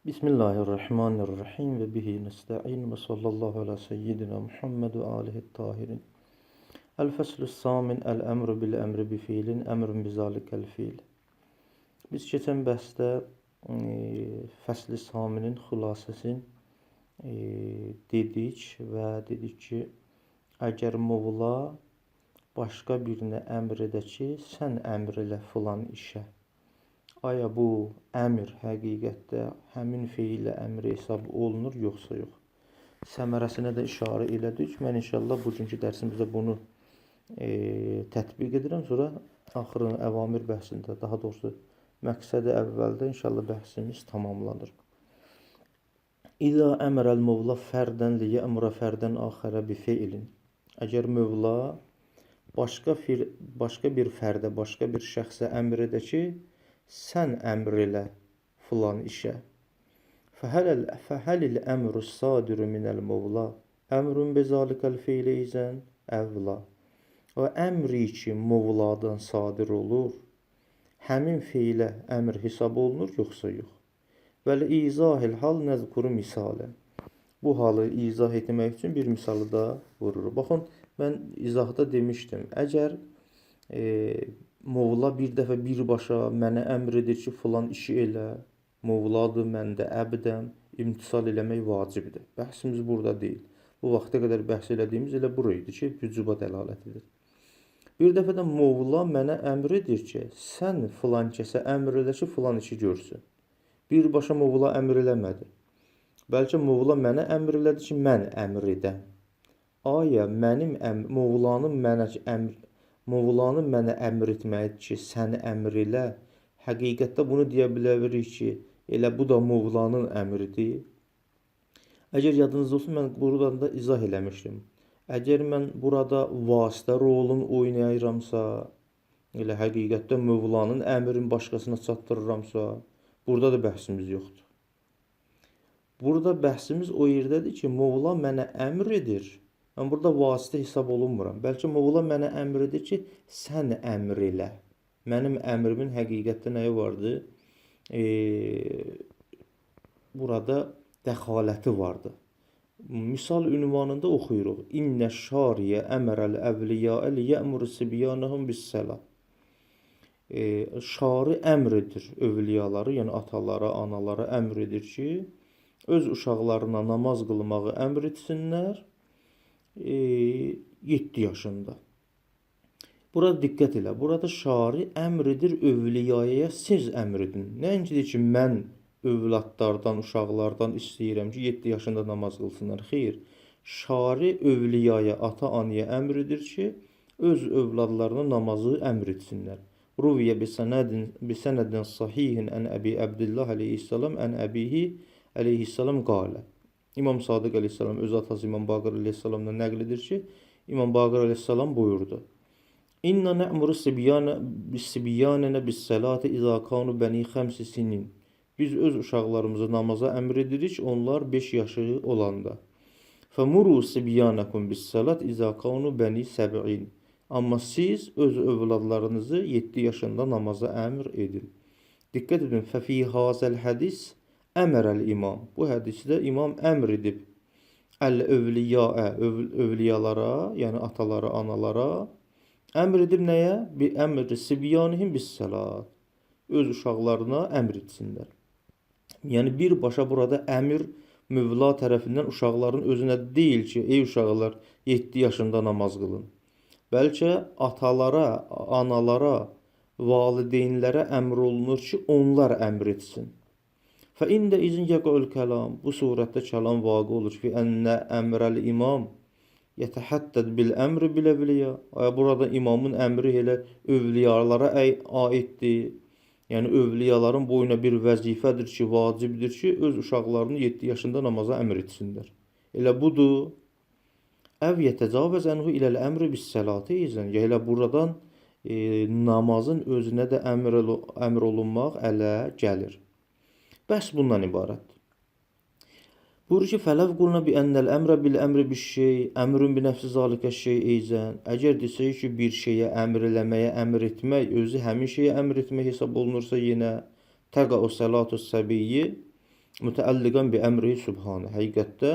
Bismillahirrahmanirrahim ve bihi nesta'in ve sallallahu ala seyyidina Muhammed ve alihi tahirin. El feslü samin el emru bil emri bi fiilin emrun bi zalikel fiil. Biz keçən bəhsdə fəsli saminin xülasəsini dedik və dedik ki, əgər Movla başqa birinə əmr edə ki, sən əmr elə filan işə. Aya bu əmr həqiqətdə həmin feillə əmr hesab olunur, yoxsa yox? Səmərəsinə də işarə elədik. Mən inşallah bugünkü dərsimizdə bunu tətbiq edirəm. Sonra axırın əvamir bəhsində, daha doğrusu məqsədi əvvəldə inşallah bəhsimiz tamamlanır. İza əmrəl mövla fərdən liyəmrə fərdən axərə bi feilin. Əgər mövla başqa bir fərdə, başqa bir şəxsə əmr edə ki, sən əmr elə filan işə. Fəhəlil əmru sadiru minəl mövla əmrun bezalikəl feili izən əvla. O əmri ki, mövladan sadir olur, həmin feilə əmr hesab olunur, yoxsa yox? Və li izahil hal nəzkuru misalən. Bu halı izah etmək üçün bir misalı da vururuq. Baxın, mən izahda demişdim. Əgər Movla bir dəfə birbaşa mənə əmr edir ki, filan işi elə, Movladır, mən də əbdəm, imtisal eləmək vacibdir. Bəhsimiz burada deyil. Bu vaxta qədər bəhs elədiyimiz elə bura idi ki, vücuba dəlalət edir. Bir dəfə də Movla mənə əmr edir ki, sən filan kəsə əmr elə ki, filan işi görsün. Birbaşa Movla əmr eləmədi. Bəlkə Movla mənə əmr elədi ki, mən əmr edəm. Aya mənim Movlanın mənə əmr etməyi ki, sən əmr elə. Həqiqətdə bunu deyə bilərik ki, elə bu da Movlanın əmridir. Əgər yadınızda olsun, mən buradan da izah eləmişdim. Əgər mən burada vasitə rolunu oynayıramsa, elə həqiqətdə Mövlanın əmrini başqasına çatdırıramsa, burada da bəhsimiz yoxdur. Burada bəhsimiz o yerdədir ki, Movla mənə əmr edir. Mən burada vasitə hesab olunmuram. Bəlkə Movla mənə əmr edir ki, sən əmr elə. Mənim əmrimin həqiqətdə nəyi vardı? Burada dəxaləti vardı. Misal ünvanında oxuyuruq. İnnə şariyə əmrəl əvliyaə liyəmuru sibyanəhum bis-səlah. Şari əmr edir övliyaları, yəni atalara, analara əmr edir ki, öz uşaqlarına namaz qılmağı əmr etsinlər 7 yaşında. Burada diqqət elə. Burada şari əmr edir övliyaya, siz əmr edin. Nəinki deyir ki, mən övladlardan, uşaqlardan istəyirəm ki, 7 yaşında namaz qılsınlar. Xeyr. Şari övliyaya, ata-anaya əmr edir ki, öz övladlarına namazı əmr etsinlər. Ruviyə bi sənədin sahihin ən Əbi Əbdillah əleyhissalam ən əbihi əleyhissalam qalə. İmam Sadıq əleyhissalam öz atası İmam Baqir əleyhissalamdan nəql edir ki, İmam Baqir əleyhissalam buyurdu. İnna nə'muru sibyanənə bis-salati izə kanu bəni xəmsi sinin. Biz öz uşaqlarımızı namaza əmr edirik, onlar 5 yaşı olanda. Fəmuru sibyanəkum bis-salat izə kanu bəni səb'in. Amma siz öz övladlarınızı 7 yaşında namaza əmr edin. Diqqət edin, fəfi hazəl hədis əmrəl imam. Bu hədisdə imam əmr edib əl-övliyaə, övliyalara, yəni atalara, analara əmr edib nəyə? Bi əmr sibyanihim bis-salat. Öz uşaqlarına əmr etsinlər. Yəni birbaşa burada əmr Mövla tərəfindən uşaqların özünə deyil ki, ey uşaqlar 7 yaşında namaz qılın. Bəlkə atalara, analara, valideynlərə əmr olunur ki, onlar əmr etsin. Fə ində izin yəqul kəlam. Bu surətdə kəlam vaqe olur ki, ennə əmrəl imam yetəhəddəd bil əmri bil evliya. Aya burada imamın əmri elə övliyalara aiddir. Yəni övliyaların boyuna bir vəzifədir ki, vacibdir ki, öz uşaqlarını 7 yaşında namaza əmr etsinlər. Elə budur. Əv yetəcavəz ənhu iləl əmri bis səlati izən. Ya elə buradan namazın özünə də əmr olunmaq ələ gəlir. Bəhs bundan ibarətdir. Buyurur ki, fələv qulna bi ennəl əmrə bil əmri bir şey, əmrün bi nəfsi zalikə şey eyzən. Əgər desək ki, bir şeyə əmr eləməyə əmr etmək, özü həmin şeyə əmr etmək hesab olunursa yenə təqa o salatu səbiyyi Mütəalliqən bi əmri Sübhanə. Həqiqətdə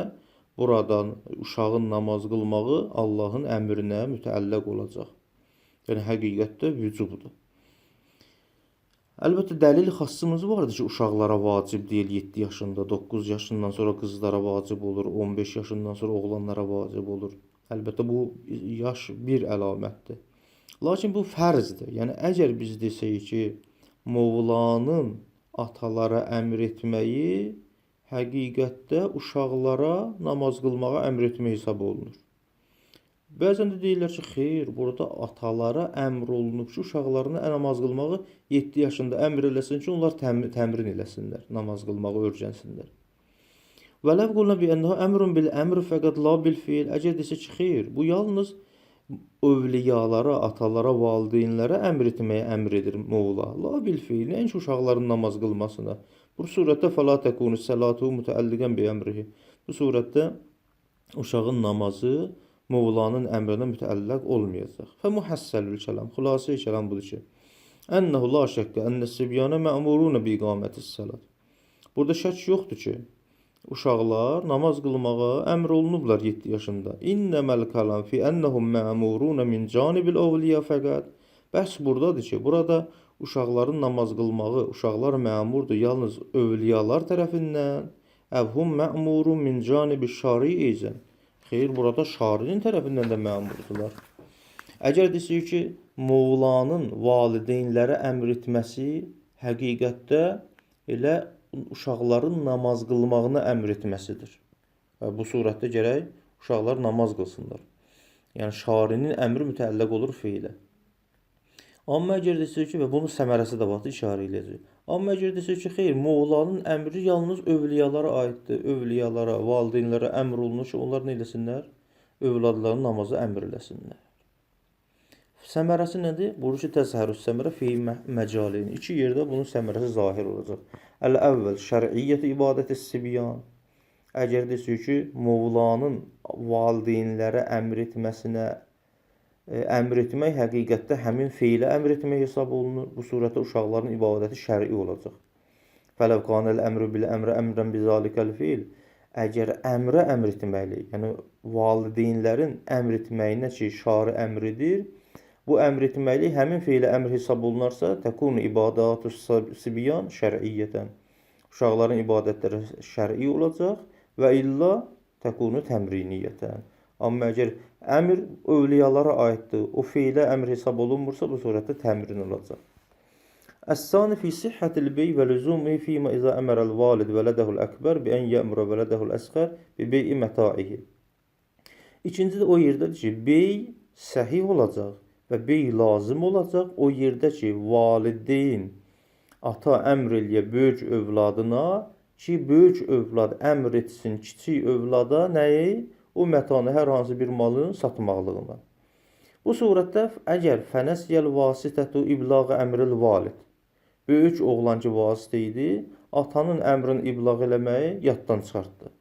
buradan uşağın namaz qılmağı Allahın əmrinə mütəalliq olacaq. Yəni həqiqətdə vücubdur. Əlbəttə dəlil xassımız vardır ki, uşaqlara vacib deyil 7 yaşında, 9 yaşından sonra qızlara vacib olur, 15 yaşından sonra oğlanlara vacib olur. Əlbəttə bu yaş bir əlamətdir. Lakin bu fərzdir. Yəni əgər biz desək ki, Mövlanın atalara əmr etməyi həqiqətdə uşaqlara namaz qılmağa əmr etmək hesab olunur. Bəzən də deyirlər ki, xeyr, burada atalara əmr olunub ki, uşaqlarına namaz qılmağı 7 yaşında əmr eləsin ki, onlar təmrin eləsinlər, namaz qılmağı öyrənsinlər. Və ləv qulna bi ənəhu əmrun bil əmr fəqət la bil fiil. Əgər desə ki, xeyr, bu yalnız övliyalara, atalara, valideynlərə əmr etməyə əmr edir Mövla. La bil fiil, nəinki uşaqların namaz qılmasına. Bu surətdə fəla təkunu səlatu mütəalliqən bi əmrihi. Bu surətdə uşağın namazı Mövlanın əmrinə mütəalliq olmayacaq. Fəmuhəssəlül kəlam. Xülasə-i kəlam budur ki, ənəhu la şəkkə ənə-sibyana mə'muruna bi iqamətis səlat. Burada şək yoxdur ki, uşaqlar namaz qılmağa əmr olunublar 7 yaşında. İnləməl kəlam fi ennehum mə'muruna min canibil evliya fəqət. Bəhs buradadır ki, burada uşaqların namaz qılmağı, uşaqlar məmurdur yalnız övliyalar tərəfindən. Əvhum mə'murun min canibi şari eyzən. Xeyr, burada şarinin tərəfindən də məmurdular. Əgər desək ki, Mövlanın valideynlərə əmr etməsi həqiqətdə elə uşaqların namaz qılmağına əmr etməsidir. Və bu surətdə gərək uşaqlar namaz qılsınlar. Yəni şarinin əmri mütəalliq olur feilə. Amma əgər desək ki, və bunun səmərəsi də var, işarə eləyəcək. Amma əgər desək ki, xeyr, Mövlanın əmri yalnız övliyalara aiddir. Övliyalara, valideynlərə əmr olunur ki, onlar nə eləsinlər? Övladlarının namazı əmr eləsinlər. Səmərəsi nədir? Buyurur ki, təzhərüs səmərə fi məcalin. İki yerdə bunun səmərəsi zahir olacaq. Əl-əvvəl şər'iyyət ibadəti sibyan. Əgər desək ki, Mövlanın valideynlərə əmr etməsinə əmr etmək həqiqətdə həmin feilə əmr etmək hesab olunur. Bu surətdə uşaqların ibadəti şər'i olacaq. Fələv kanəl əmru bil əmrə əmrən bizalikəl feil. Əgər əmrə əmr etməkli, yəni valideynlərin əmr etməyinə ki, şari əmr edir, bu əmr etməkli həmin feilə əmr hesab olunarsa, təkunu ibadatus sibyan şər'iyyətən. Uşaqların ibadətləri şər'i olacaq və illa təkunu təmriniyyətən. Amma əgər əmr övliyalara aiddir, o feilə əmr hesab olunmursa, bu surətdə təmrin olacaq. Əs-sani fi sihhatil bey və lüzumihi fīmə izə əmərəl valid vələdəhul əkbər bi ən yəmurə vələdəhul əsxər bi beyi mətaihi. İkinci də o yerdədir ki, bey səhih olacaq və bey lazım olacaq o yerdə ki, valideyn ata əmr eləyə böyük övladına ki, böyük övlad əmr etsin kiçik övlada nəyi? O mətanı hər hansı bir malın satmaqlığına. Bu surətdə əgər fənəsiyəl vasitətu iblağı əmril valid, böyük oğlan ki vasitə idi, atanın əmrini iblağ eləməyi yaddan çıxartdı.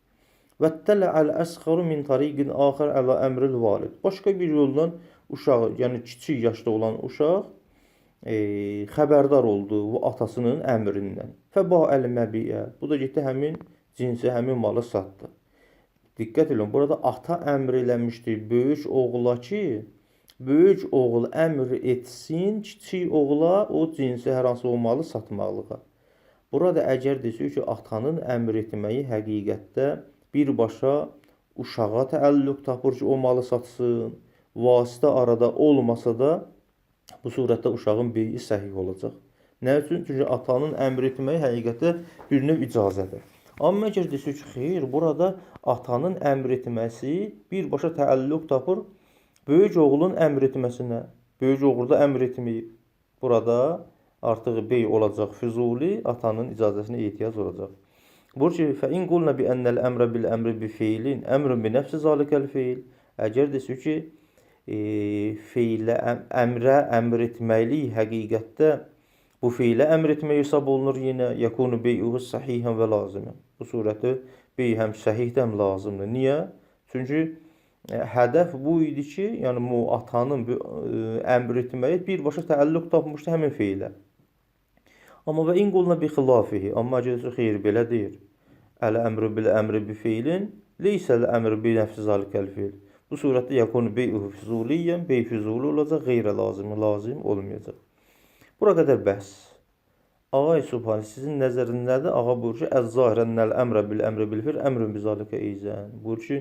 Və tələ'əl əsxaru min tariqin axir əla əmril valid. Başqa bir yolla uşağı, yəni kiçik yaşda olan uşaq xəbərdar oldu bu atasının əmrindən. Fəba əl məbiyə. Bu da getdi həmin cinsi, həmin malı satdı. Diqqət edin, burada ata əmr eləmişdi böyük oğula ki, böyük oğul əmr etsin kiçik oğula o cinsi hər hansı o malı satmaqlığa. Burada əgər desək ki, atanın əmr etməyi həqiqətdə birbaşa uşağa təəlluq tapır ki, o malı satsın, vasitə arada olmasa da bu surətdə uşağın beyi səhih olacaq. Nə üçün? Çünki atanın əmr etməyi həqiqətdə bir növ icazədir. Amma əgər desək ki, xeyr, burada atanın əmr etməsi birbaşa təəlluq tapır böyük oğlun əmr etməsinə. Böyük oğul da əmr etməyib. Burada artıq bey olacaq füzuli, atanın icazəsinə ehtiyac olacaq. Buyur ki, fə in qulna bi ennel əmrə bil əmri bi feilin, əmrün bi nəfsi zalikəl feil. Əgər desək ki, feilə, əmrə əmr etməklik həqiqətdə bu feilə əmr etmək hesab olunur yenə, yekunu bey'uhu sahihən və lazımən. Bu surətdə bey həm səhihdir, həm lazımdır. Niyə? Çünki hədəf bu idi ki, yəni bu atanın əmr etməyi birbaşa təəlluq tapmışdı həmin feilə. Amma və in qulna bi xilafihi, amma əgər xeyr belə deyir. Əl-əmru bil-əmri bi feilin, leysəl əmru bi nəfsi zalikəl feil. Bu surətdə yəkunu bey'uhu füzuliyyən, bey füzuli olacaq, qeyrə lazımi, lazım olmayacaq. Bura qədər bəhs. Ağay Subhani sizin nəzərində nədir? Ağa buyurur ki, əz-zahirənnəl əmrə bil əmri bil feil əmrün bizalikə eyzən. Buyurur ki,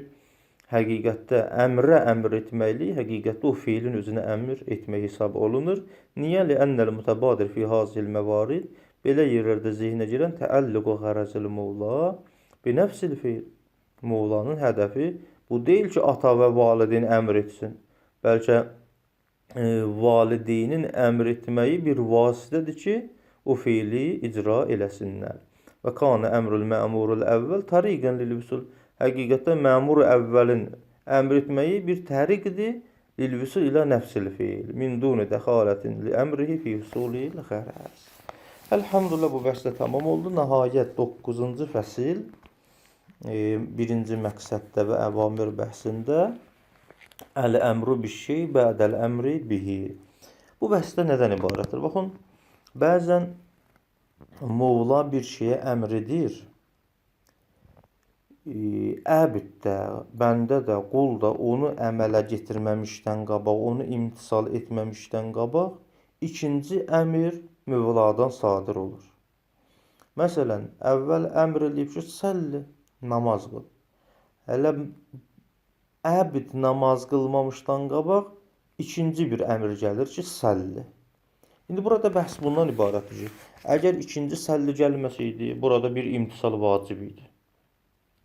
həqiqətdə əmrə əmr etməklik, həqiqətdə o feilin özünə əmr etmək hesab olunur. Niyə? Li'annel mütəbadir fi hazil məvarid. Belə yerlərdə zehinə girən təəlluqu xərəzil Mövla bi nəfsil feil. Mövlanın hədəfi bu deyil ki, ata və valideyn əmr etsin. Bəlkə valideynin əmr etməyi bir vasitədir ki, o feili icra eləsinlər. Və kana əmrul məmurul əvvəl tariqən lil vüsul. Həqiqətdə məmur əvvəlin əmr etməyi bir təriqdir lil vüsul ilə nəfsil feil. Min duni dəxalətin li əmrihi fi husulil xərəz. Elhamdülillah bu bəhs də tamam oldu. Nəhayət 9-cu fəsil birinci məqsəddə və əvamir bəhsində əl-əmru bişşey bə'dəl əmri bihi. Bu bəhsdə nədən ibarətdir? Baxın, bəzən Mövla bir şeyə əmr edir. Əbd də, bəndə də, qul da onu əmələ getirməmişdən qabaq, onu imtisal etməmişdən qabaq ikinci əmr Mövladan sadir olur. Məsələn, əvvəl əmr eləyib ki, səlli, namaz qıl. Hələ əbd namaz qılmamışdan qabaq ikinci bir əmr gəlir ki, səlli. İndi burada bəhs bundan ibarətdir ki, əgər ikinci səlli gəlməsəydi, burada bir imtisal vacib idi.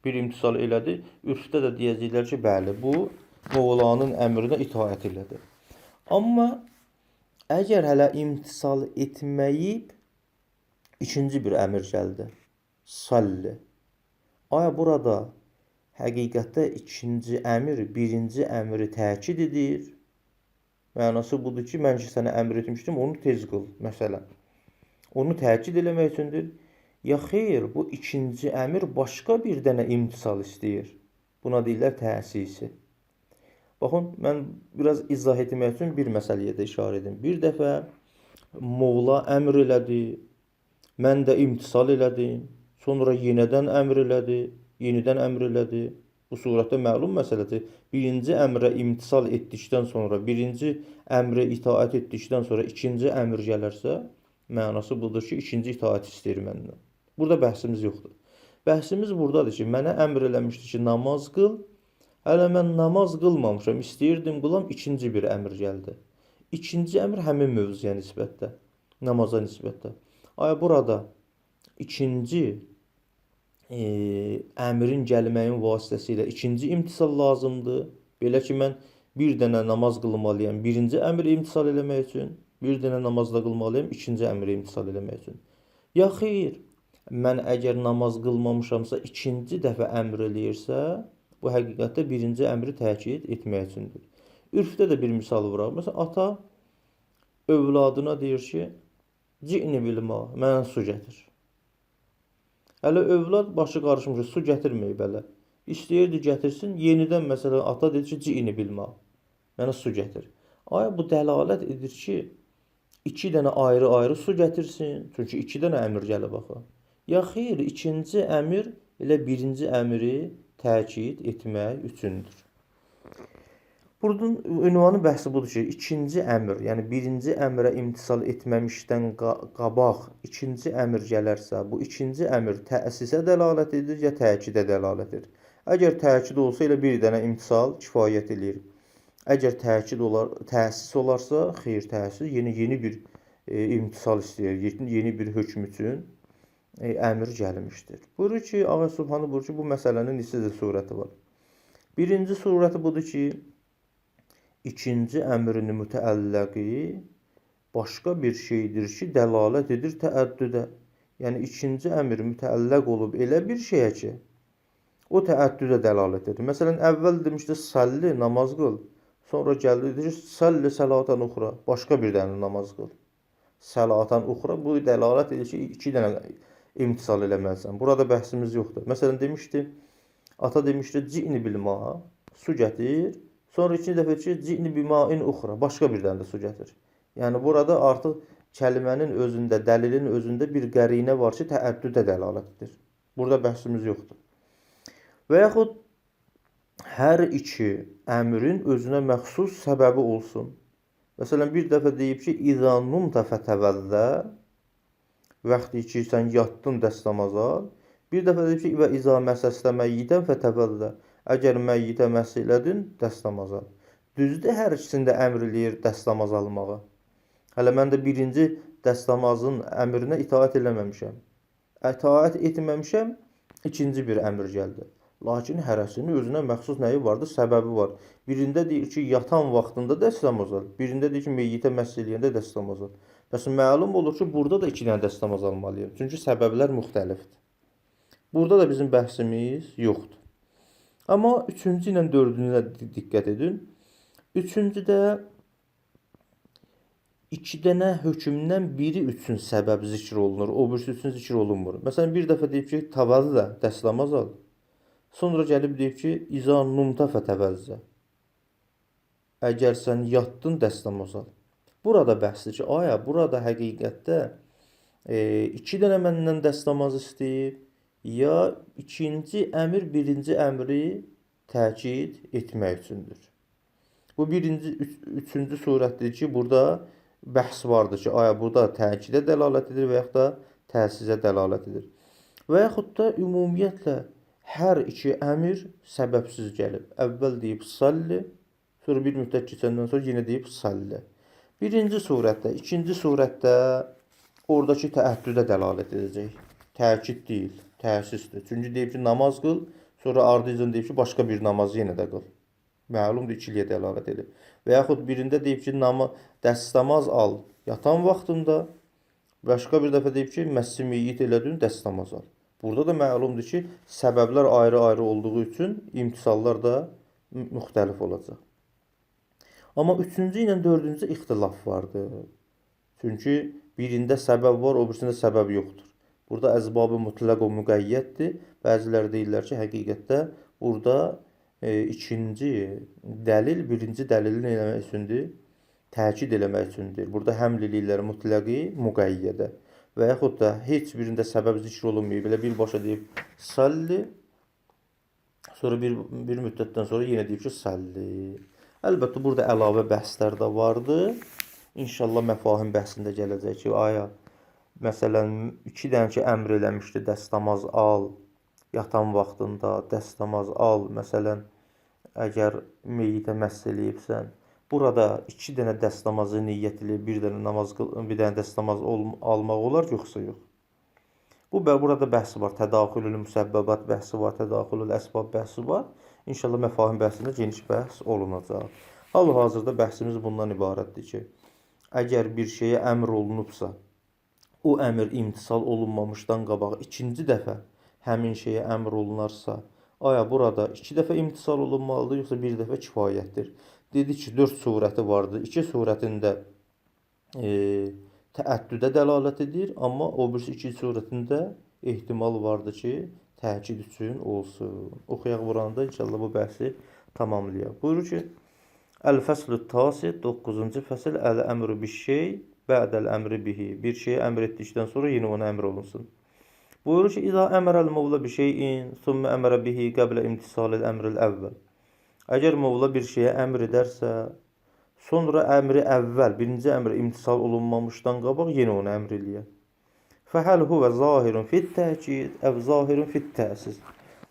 Bir imtisal elədi, ürfdə də deyəcəklər ki, bəli, bu Mövlanın əmrinə itaət elədi. Amma əgər hələ imtisal etməyib, ikinci bir əmr gəldi. Salli. Aya burada həqiqətdə ikinci əmr birinci əmri təkid edir. Mənası budur ki, mən ki sənə əmr etmişdim, onu tez qıl, məsələn. Onu təkid eləmək üçündür. Ya xeyr, bu ikinci əmr başqa bir dənə imtisal istəyir. Buna deyirlər təsisi. Baxın, mən biraz izah etmək üçün bir məsələyə də işarə edim. Bir dəfə Mövla əmr elədi, mən də imtisal elədim. Sonra yenidən əmr elədi, yenidən əmr elədi. Bu surətdə məlum məsələdir. Birinci əmrə imtisal etdikdən sonra, birinci əmrə itaət etdikdən sonra ikinci əmr gələrsə, mənası budur ki, ikinci itaət istəyir məndən. Burada bəhsimiz yoxdur. Bəhsimiz buradadır ki, mənə əmr eləmişdi ki, namaz qıl. Hələ mən namaz qılmamışam, istəyirdim qılam, ikinci bir əmr gəldi. İkinci əmr həmin mövzuya nisbətdə, namaza nisbətdə. Ay burada ikinci əmrin gəlməyin vasitəsilə ikinci imtisal lazımdır. Belə ki, mən bir dənə namaz qılmalıyam birinci əmri imtisal eləmək üçün, bir dənə namaz da qılmalıyam ikinci əmri imtisal eləmək üçün. Ya xeyr, mən əgər namaz qılmamışamsa, ikinci dəfə əmr eləyirsə, bu həqiqətdə birinci əmri təkid etmək üçündür. Ürfdə də bir misal vuraq. Məsələn, ata övladına deyir ki, Ci'ni bilma, mənə su gətir. Hələ övlad başı qarışmış, su gətirməyib hələ. İstəyirdi gətirsin, yenidən məsələn ata dedi ki, ci'ni bilma, mənə su gətir. Ay bu dəlalət edir ki, iki dənə ayrı-ayrı su gətirsin. Çünki iki dənə əmr gəlib axı. Ya xeyr, ikinci əmr elə birinci əmri təkid etmək üçündür. Buradan ünvanın bəhsi budur ki, ikinci əmr, yəni birinci əmrə imtisal etməmişdən qabaq ikinci əmr gələrsə, bu ikinci əmr təsisə dəlalət edir ya təkidə dəlalət edir. Əgər təkid olsa elə bir dənə imtisal kifayət eləyir. Əgər təkid olar, təsis olarsa, xeyr, təsis yeni bir imtisal istəyir, yeni bir hökm üçün əmr gəlmişdir. Buyurur ki, Ağa Subhanı buyurur ki, bu məsələnin neçə surəti var. Birinci surəti budur ki, ikinci əmrin mütəəlləqi başqa bir şeydir ki, dəlalət edir təəddüdə. Yəni ikinci əmr mütəəlləq olub elə bir şeyə ki, o təəddüdə dəlalət edir. Məsələn, əvvəl demişdi səlli, namaz qıl. Sonra gəldi dedi ki, səlli səlatan uxra, başqa bir dənə namaz qıl. Səlatan uxra bu dəlalət edir ki, iki dənə imtisal eləməlisən. Burada bəhsimiz yoxdur. Məsələn, demişdi, ata demişdi, ci'ni bilma, su gətir. Sonra ikinci dəfə ki, ci'ni bimain uxra, başqa bir dənə də su gətir. Yəni burada artıq kəlmənin özündə, dəlilin özündə bir qərinə var ki, təəddüdə dəlalət edir. Burada bəhsimiz yoxdur. Və yaxud hər iki əmrin özünə məxsus səbəbi olsun. Məsələn, bir dəfə deyib ki, İzə numtə fətəvəzə, vaxtı ki, sən yatdın dəstəmaz al. Bir dəfə deyib ki, və izə məsəstə məyyidən fətəvəzə, əgər məyyitə məs elədin, dəstəmaz al. Düzdür, hər ikisində əmr eləyir dəstəmaz almağa. Hələ mən də birinci dəstəmazın əmrinə itaət eləməmişəm. İtaət etməmişəm, ikinci bir əmr gəldi. Lakin hərəsinin özünə məxsus nəyi vardır? Səbəbi var. Birində deyir ki, yatan vaxtında dəstəmaz al. Birində deyir ki, meyyitə məs eləyəndə dəstəmaz al. Bəs məlum olur ki, burada da iki dənə dəstəmaz almalıyam. Çünki səbəblər müxtəlifdir. Burada da bizim bəhsimiz yoxdur. Amma üçüncü ilə dördüncünə diqqət edin. Üçüncüdə iki dənə hökmdən biri üçün səbəb zikr olunur, o birisi üçün zikr olunmur. Məsələn, bir dəfə deyib ki, təvəzzə, dəstəmaz al. Sonra gəlib deyib ki, İza numta fətəvəzzə. Əgər sən yatdın, dəstəmaz al. Burada bəhsdir ki, aya, burada həqiqətdə iki dənə məndən dəstəmaz istəyib, ya ikinci əmr birinci əmri təkid etmək üçündür. Bu birinci, üçüncü surətdir ki, burada bəhs vardır ki, aya, burada təkidə dəlalət edir və yaxud da təsisə dəlalət edir. Və yaxud da ümumiyyətlə hər iki əmir səbəbsiz gəlib. Əvvəl deyib salli, sonra bir müddət keçəndən sonra yenə deyib salli. Birinci surətdə, ikinci surətdə oradakı təəddüdə dəlalət edəcək. Təkid deyil, təsisdir. Çünki deyib ki, namaz qıl, sonra ardıcan deyib ki, başqa bir namazı yenə də qıl. Məlumdur, ikiliyə dəlalət edir. Və yaxud birində deyib ki, dəstəmaz al yatan vaxtında, başqa bir dəfə deyib ki, məsci meyyit elədin, dəstəmaz al. Burada da məlumdur ki, səbəblər ayrı-ayrı olduğu üçün imtisallar da müxtəlif olacaq. Amma üçüncü ilə dördüncü ixtilaf vardır. Çünki birində səbəb var, o birisində səbəb yoxdur. Burada əzbab-ı mütləq və müqəyyəddir. Bəziləri deyirlər ki, həqiqətdə burada ikinci dəlil birinci dəlili nə eləmək üçündür? Təkid eləmək üçündür. Burada həml eləyirlər mütləqi müqəyyədə. Və yaxud da heç birində səbəb zikr olunmayıb. Belə birbaşa deyib salli, sonra bir müddətdən sonra yenə deyib ki, salli. Əlbəttə burada əlavə bəhslər də vardı. İnşallah məfahim bəhsində gələcək ki, aya, məsələn, iki dənə ki əmr eləmişdi, dəstəmaz al, yatan vaxtında dəstəmaz al, məsələn, əgər meyyitə məs eləyibsən, burada iki dənə dəstəmazı niyyət eləyib bir dənə namaz qıl, bir dənə dəstəmaz almaq olar, yoxsa yox? Bu burada bəhs var. Tədaxülül müsəbbəbat bəhsi var, tədaxülül əsbab bəhsi var. İnşallah məfahim bəhsində geniş bəhs olunacaq. Hal-hazırda bəhsimiz bundan ibarətdir ki, əgər bir şeyə əmr olunubsa, o əmr imtisal olunmamışdan qabaq ikinci dəfə həmin şeyə əmr olunarsa, aya burada iki dəfə imtisal olunmalıdır, yoxsa bir dəfə kifayətdir? Dedi ki, 4 surəti vardı. 2 surətində təəddüdə dəlalət edir, amma o birisi 2 surətində ehtimal vardır ki, təkid üçün olsun. Oxuyaq buranı da inşallah bu bəhsi tamamlayaq. Buyurur ki, Əl-fəslü tasi, 9-cu fəsil, əl-əmru bir-şey, bə'dəl əmri bihi. Bir şeyi əmr etdikdən sonra yenə ona əmr olunsun. Buyurur ki, İza əmrəl mövla bir şeyin, sümmə əmrə bihi qəblə imtisalil əmril əvvəl. Əgər mövla bir şeyə əmr edərsə, sonra əmri əvvəl, birinci əmr imtisal olunmamışdan qabaq yenə ona əmr eləyər. Fəhəl huvə zahirun fit təkid, əv zahirun fit təsis.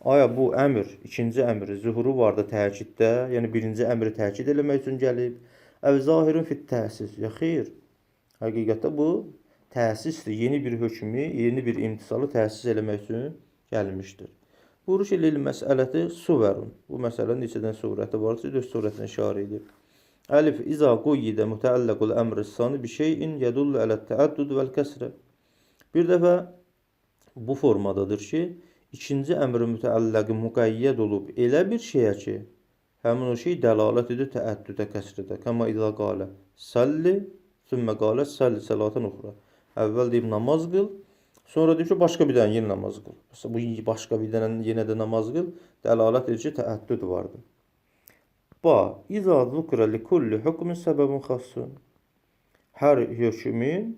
Aya bu əmr, ikinci əmr zühuru var da təkiddə, yəni birinci əmri təkid eləmək üçün gəlib. Əv zahirun fit təsis. Ya xeyr. Həqiqətdə bu təsisdir. Yeni bir hökmü, yeni bir imtisalı təsis eləmək üçün gəlmişdir. Buyurur ki, lil məsələti suvərun. Bu məsələnin neçədən surəti varsa, 4 surətinə işarə edir. Əlif, İza quyyidə mütəalləqul əmr sani bi şeyin yədullu ələ't təəddüd vəl kəsrə. Bir dəfə bu formadadır ki, ikinci əmr mütəalləqi müqəyyəd olub elə bir şeyə ki, həmin o şey dəlalət edir təəddüdə, kəsrədə. Kəma iza qalə salli, sümmə qalə salli salatan uxra. Əvvəl deyib namaz qıl, sonra deyib ki, başqa bir dənə yenə namaz qıl. Məsələn, bu başqa bir dənə yenə də namaz qıl, dəlalət edir ki, təəddüd vardır. Ba, İza zukra li kulli hukmin səbəbun xassun. Hər hökmün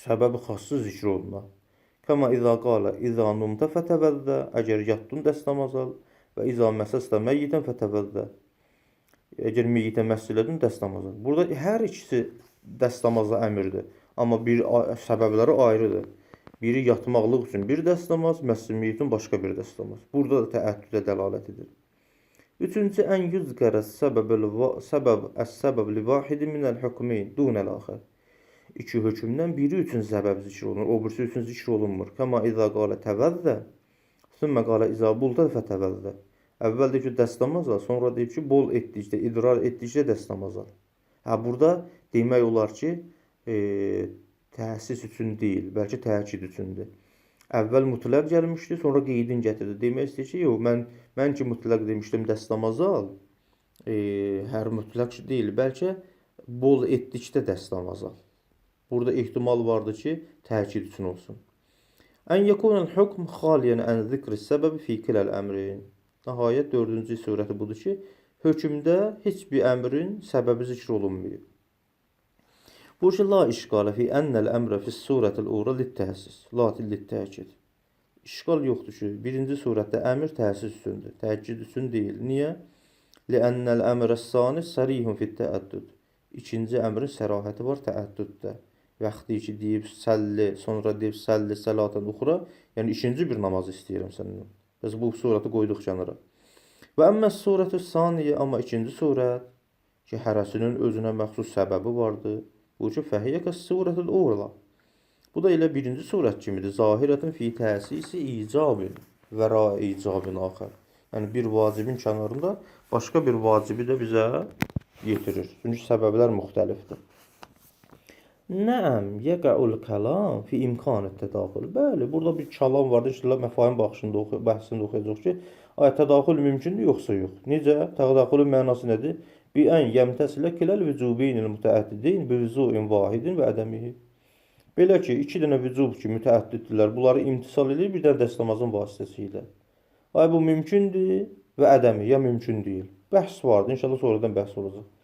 səbəbi xassı zikr olunur. Kəma izə qalə izə numtə fətəvəzzə, əgər yatdın dəstəmaz al və izə məsəstə məyyitən fətəvəzzə. Əgər meyyitə məhs elədin, dəstəmaz al. Burada hər ikisi dəstəmaza əmrdir. Amma bir səbəbləri ayrıdır. Biri yatmaqlıq üçün bir dəstəmaz, məhs meyyitin başqa bir dəstəmaz. Burada da təəddüdə dəlalət edir. Üçüncü, ən yüzqərə səbəb əs-səbəb li vahidin minəl hükmeyn dunəl axir. İki hökmdən biri üçün səbəb zikr olunur, o birisi üçün zikr olunmur. Kəma izə qalə təvəzzə, sümmə qalə izə bulda fətəvəzzə. Əvvəl deyib ki, dəstəmaz al, sonra deyib ki, bol etdikdə, idrar etdikdə dəstəmaz al. Hə, burada demək olar ki, təsis üçün deyil, bəlkə təkid üçündür. Əvvəl mütləq gəlmişdi, sonra qeydin gətirdi. Demək istəyir ki, yox, mən ki mütləq demişdim dəstəmaz al, hər mütləq deyil, bəlkə bol etdikdə dəstəmaz al. Burada ehtimal vardır ki, təkid üçün olsun. Ən yekunəl hukm xaliyan ən zikri səbəbi fi kiləl əmrin. Nəhayət dördüncü surəti budur ki, hökmdə heç bir əmrin səbəbi zikr olunmayıb. Bu ki, la işgalə fi ennəl əmrə fi surətil ura lit-təsis, la lit-təkid. İşgal yoxdur ki, birinci surətdə əmr təsis üçündür, təkid üçün deyil. Niyə? Liənnəl əmrə sani sərihun fit təəddüd. İkinci əmrin sərahəti var təəddüddə. Vaxtı ki, deyib səlli, sonra deyib səlli səlatan uxra, yəni ikinci bir namaz istəyirəm səndən. Biz bu surəti qoyduq kənara. Və əmmə surətü saniyə, amma ikinci surət ki, hərəsinin özünə məxsus səbəbi vardır. Bu ki, fəhiyyə kəs surətül ula. Bu da elə birinci surət kimidir. Zahirətun fi təsisi icabin və ra icabin axər. Yəni bir vacibin kənarında başqa bir vacibi də bizə yetirir. Çünki səbəblər müxtəlifdir. Nəm, yəqəul kəlam fi imkanı tədaxül. Bəli, burada bir kəlam vardır. İnşallah məfahim baxışında bəhsində oxuyacaq ki, ay tədaxül mümkündür yoxsa yox? Necə? Tədaxülün mənası nədir? Bi ən yəmtəsilə kiləl vücubeynil mütəəddideyn bi vüzuin vahidin və ədəmihi. Belə ki, iki dənə vücub ki, mütəəddiddirlər. Bunları imtisal edir bir dənə dəstəmazın vasitəsilə. Ay bu mümkündür və ədəmi, ya mümkün deyil. Bəhs vardır. İnşallah sonradan bəhs olacaq.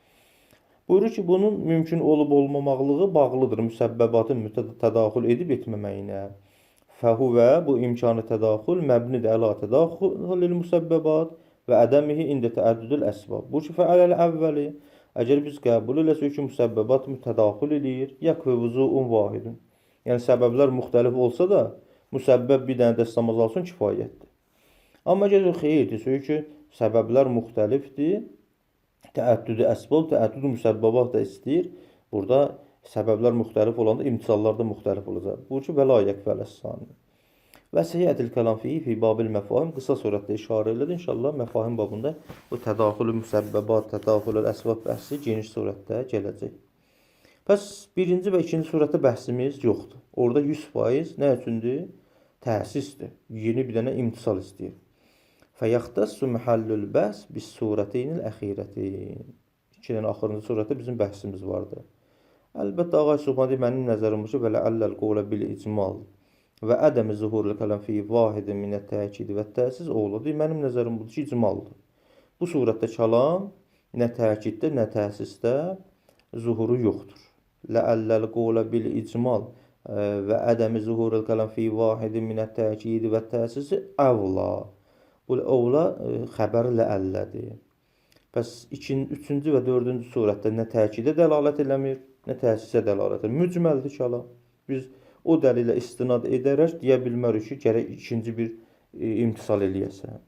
Buyurur ki, bunun mümkün olub olmamaqlığı bağlıdır müsəbbəbatın tədaxül edib etməməyinə. Fəhuvə bu imkanı tədaxül məbnidir əla tədaxülil müsəbbəbat və ədəmihi ində təəddüdül əsbab. Bu ki, fəaləl əvvəli, əgər biz qəbul eləsək ki, müsəbbəbat tədaxül eləyir, yəkvə vüzuun vahidun. Yəni səbəblər müxtəlif olsa da, müsəbbəb bir dənə dəstəmaz alsın kifayətdir. Amma əgər xeyir desək ki, səbəblər müxtəlifdir, təəddüdü əsbab, təəddüdü müsəbbəbat da istəyir. Burada səbəblər müxtəlif olanda imtisallar da müxtəlif olacaq. Bu ki, vəla yəkfələs-sani. Və seyətil kəlam fihi fi babil məfahim qısa surətdə işarə elədi. İnşallah məfahim babında bu tədaxülü müsəbbəbat, tədaxülü əsbab bəhsi geniş surətdə gələcək. Pəs birinci və ikinci surətdə bəhsimiz yoxdur. Orada 100% nə üçündür? Təsisdir. Yeni bir dənə imtisal istəyir. Fəyaxtassu məhəllül bəhs bis surəteynil əxirəteyn. İki dənə axırıncı surətdə bizim bəhsimiz vardı. Əlbəttə Ağay Subhani mənim nəzərim bu ki, və ləəlləl qovlə bil icmal və ədəmi zuhurul kəlam fi vahidin minət təkid və təsis oğlu. Mənim nəzərim budur ki, icmaldır. Bu surətdə kəlam nə təkiddə, nə təsisdə zuhuru yoxdur. Ləəlləl qovlə bil icmal və ədəmi zuhurul kəlam fi vahidin minət təkid və təsisi əvla. Bu ovla xəbər ləəllədir. Bəs ikinci, üçüncü və dördüncü surətdə nə təkidə dəlalət eləmir, nə təsisə dəlalət eləmir. Mücməldir kəlam. Biz o dəlilə istinad edərək deyə bilmərik ki, gərək ikinci bir imtisal eləyəsən.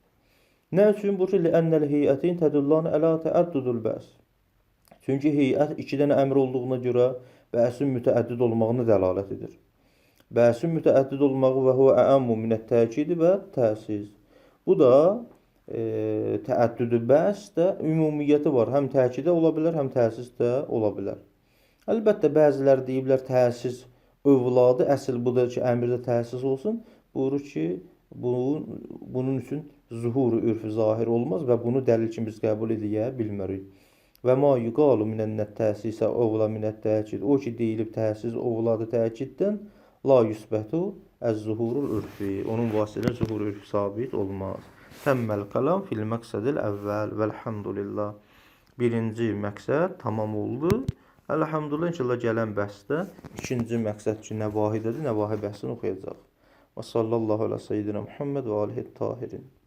Nə üçün? Bu ki, li'ənnəl heyətin tədullan əla təəddudul bəs. Çünki heyət iki dənə əmr olduğuna görə bəsin mütəəddid olmağına dəlalət edir. Bəsin mütəəddid olmağı və huvə əəmmu minət təkidi və təsis. Bu da təəddüdü bəhs də ümumiyyəti var. Həm təkidə ola bilər, həm təsis də ola bilər. Əlbəttə bəziləri deyiblər təsis övladı, əsl budur ki, əmirdə təsis olsun. Buyurur ki, bunun üçün zuhuru ürfü zahir olmaz və bunu dəlil kimi biz qəbul edə bilmərik. Və ma yuqalu minən təsisə ovla minət təkid. O ki deyilib təsis ovladı təkiddən la yusbətu əz-zuhurul ürfi. Onun vasitəsilə zuhur ürfi sabit olmaz. Təmməl kəlam fil məqsədil əvvəl vəlhamdülillah. Birinci məqsəd tamam oldu. Elhamdülillah inşallah gələn bəhsdə ikinci məqsəd ki, nəvahidədir, nəvahi bəhsini oxuyacaq. Və sallallahu ala seyyidina Muhammed və alihi tahirin.